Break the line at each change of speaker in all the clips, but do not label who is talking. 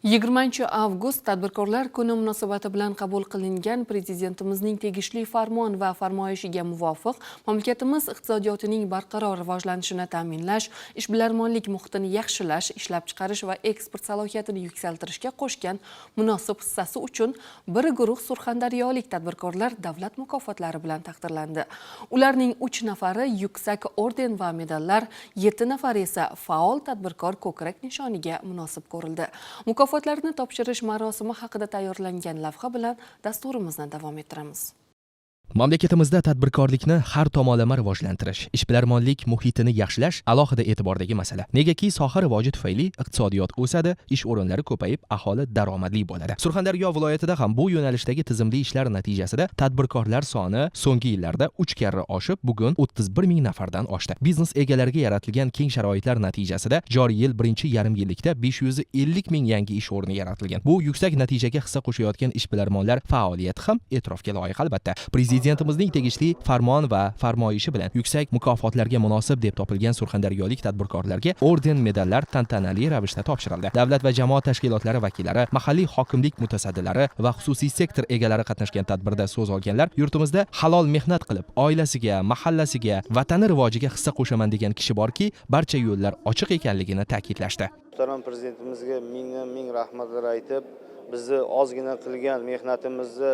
20 avgust Tadbirkorlar kuni munosabati bilan qabul qilingan Prezidentimizning tegishli farmon va farmoyishiga muvofiq, mamlakatimiz iqtisodiyotining barqaror rivojlanishini ta'minlash, ishbilarmonlik muhitini yaxshilash, ishlab chiqarish va eksport salohiyatini yuksaltirishga qo'shgan munosib hissasi uchun bir guruh surxondaryolik tadbirkorlar davlat mukofotlari bilan taqdirlandi. Ularning uch nafari yuksak orden va medallar, yetti nafari esa faol tadbirkor ko'krak nishoniga munosib ko'rildi. Mukofotlarni topshirish marosimi haqida tayyorlangan lavha bilan dasturimizni davom ettiramiz.
Mamlakatimizda tadbirkorlikni har tomonlama rivojlantirish, ishbilarmonlik muhitini yaxshilash alohida e'tibordagi masala. Negaki soha rivoji tufayli iqtisodiyot o'sadi, ish o'rinlari ko'payib, aholi daromadli bo'ladi. Surxondaryo viloyatida ham bu yo'nalishdagi tizimli ishlar natijasida tadbirkorlar soni so'nggi yillarda 3 karra oshib, bugun 31 ming nafardan oshdi. Biznes egalariga yaratilgan keng sharoitlar natijasida joriy yil birinchi yarim yillikda 550 ming yangi ish o'rni yaratilgan. Bu yuksak natijaga hissa qo'shayotgan ishbilarmonlar faoliyati ham e'tirofga loyiq, albatta. Prezidentimizning tegishli farmon va farmoyishi bilan yuksak mukofotlarga munosib deb topilgan surxondaryolik tadbirkorlarga orden, medallar tantanali ravishda topshirildi. Davlat va jamoat tashkilotlari vakillari, mahalliy hokimlik mutasaddilari va xususiy sektor egalari qatnashgan tadbirda so'z olganlar yurtimizda halol mehnat qilib, oilasiga, mahallasiga, vatani rivojiga hissa qo'shaman degan kishi borki, barcha yo'llar ochiq ekanligini ta'kidlashdi.
Muhtaram Prezidentimizga mingdan ming rahmatlar aytib, bizni ozgina qilgan mehnatimizni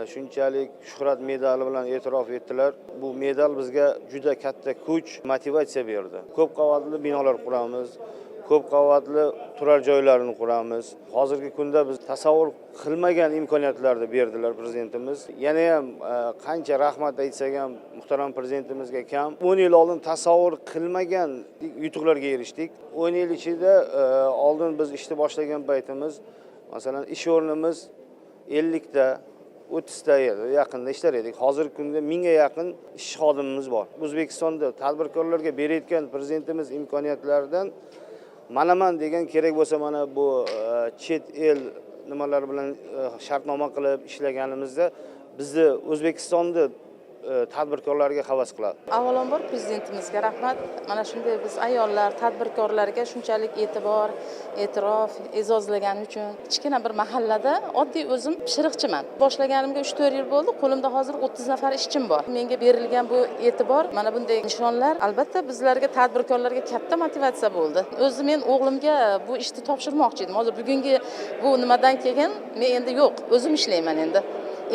shunchalik shuhrat medali bilan e'tirof etdilar. Bu medal bizga juda katta kuch, motivatsiya berdi. Ko'p qavatli binolar quramiz, ko'p qavatli turar joylarni quramiz. Hozirgi kunda biz tasavvur qilmagan imkoniyatlarni berdilar Prezidentimiz. Yana ham qancha rahmat aytsak ham muhtaram Prezidentimizga kam. 10 yil oldin tasavvur qilmagan yutuqlarga erishdik. 10 yil ichida oldin biz ishni boshlagan paytimiz, masalan, ish o'rnimiz 50 ta, 30 ta edi, yaqinda ishlar edik. Hozirgi kunda 1000 ga yaqin ish xodimimiz bor. O'zbekistonda tadbirkorlarga berayotgan Prezidentimiz imkoniyatlaridan manaman degan kerak bo'lsa, mana bu chet el nimalar bilan shartnoma qilib ishlaganimizda bizni O'zbekistonni tadbirkorlarga havas qiladi.
Avvalambor, Prezidentimizga rahmat. Mana shunday biz ayollar, tadbirkorlarga shunchalik e'tibor, e'tirof, e'zozlagani uchun. Kichkina bir mahallada oddiy o'zim pishiriqchiman. Boshlaganimga 3-4 yil bo'ldi. Qo'limda hozir 30 nafar ishchim bor. Menga berilgan bu e'tibor, mana bunday nishonlar, albatta, bizlarga, tadbirkorlarga katta motivatsiya bo'ldi. O'zi men o'g'limga bu ishni topshirmoqchi edim. Hozir bugungi bu nimadan keyin men endi yo'q, o'zim ishlayman.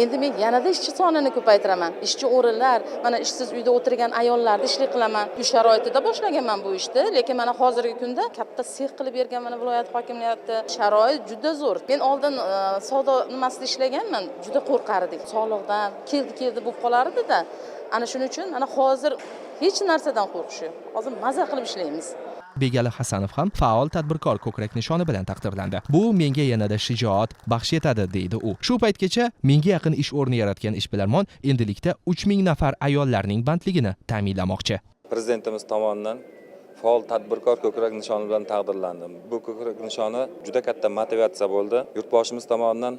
Endi men yanada ishchi sonini ko'paytiraman. Ishchi o'rinlar, mana ishsiz uyda o'tirgan ayollarni ishli qilaman. Uy sharoitida boshlaganman bu ishni, lekin mana hozirgi kunda katta sex qilib bergan mana viloyat hokimiyati. Sharoit juda zo'r. Men oldin savdo nimasida ishlaganman, juda qo'rqar edik soliqdan, keldi keldi bo'lib qolar edida. Ana shuning uchun mana hozir hech narsadan qo'rqish yo'q. Hozir maza qilib ishlaymiz.
Begali Hasanov ham faol tadbirkor ko'krak nishoni bilan taqdirlandi. "Bu menga yanada shijoat baxsh etadi", deydi u. Shu paytgacha 1000 ga yaqin ish o'rni yaratgan ishbilarmon endilikda 3000 nafar ayollarning bandligini ta'minlamoqchi.
Prezidentimiz tomonidan faol tadbirkor ko'krak nishoni bilan taqdirlandim. Bu ko'krak nishoni juda katta motivatsiya bo'ldi. Yurtboshimiz tomonidan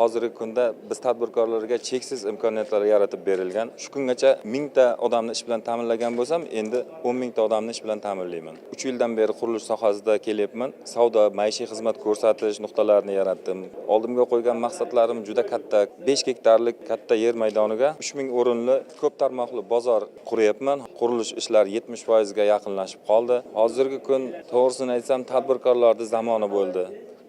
hozirgi kunda biz tadbirkorlarga cheksiz imkoniyatlar yaratib berilgan. Shu kungacha 1000 ta odamni ish bilan ta'minlagan bo'lsam, endi 10 000 ta odamni ish bilan ta'minlayman. 3 yildan beri qurilish sohasida kelyapman. Savdo, maishiy xizmat ko'rsatish nuqtalarini yaratdim. Oldimga qo'ygan maqsadlarim juda katta. 5 gektarlik katta yer maydoniga 3000 o'rinli ko'p tarmoqli bozor quryapman. Qurilish ishlari 70 foizga yaqinlashib qoldi. Hozirgi kun, to'g'risini aytsam, tadbirkorlarni zamoni bo'ldi.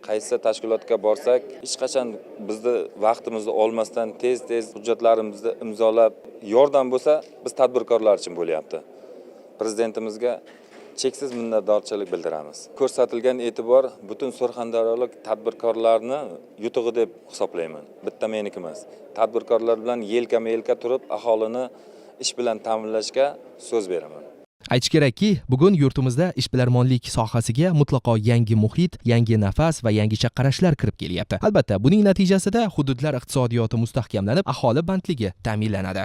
Qaysi tashkilotga borsak, hech qachon bizni vaqtimizni olmasdan tez tez hujjatlarimizni imzolab, yordam bo'lsa, biz tadbirkorlar uchun bo'lyapti. Prezidentimizga cheksiz minnatdorchilik bildiramiz. Ko'rsatilgan e'tibor butun surxondaryolik tadbirkorlarni yutug'i deb hisoblayman, bitta meniki emas. Tadbirkorlar bilan yelkama yelka turib, aholini ish bilan ta'minlashga so'z beraman.
Aytish kerakki, bugun yurtimizda ishbilarmonlik sohasiga mutlaqo yangi muhit, yangi nafas va yangicha qarashlar kirib kelyapti. Albatta, buning natijasida hududlar iqtisodiyoti mustahkamlanib, aholi bandligi ta'minlanadi.